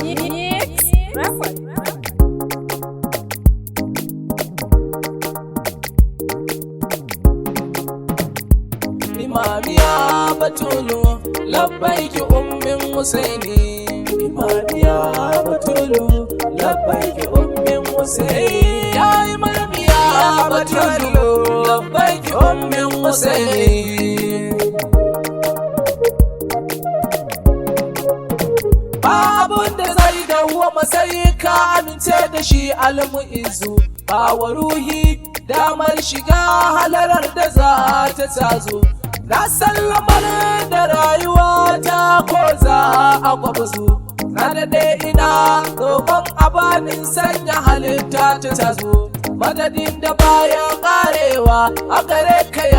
Mix Record. Imamiya Batulu, labbaiki ummin Husaini. Imamiya Batulu, labbaiki ummin Husaini. Ya Imamiya Batulu, labbaiki ummin Husaini. Ba abun da zai dawwama sai ka amince da shi almu'izu. Ba wa ruhi damar shiga halarar da za ta tazo. Na sallamar da rayuwa ta ko za a gwabzu. Na daɗe ina roƙon abanin sanya halitta ta tazo. Madadin da baya ƙarewa a gare ka ya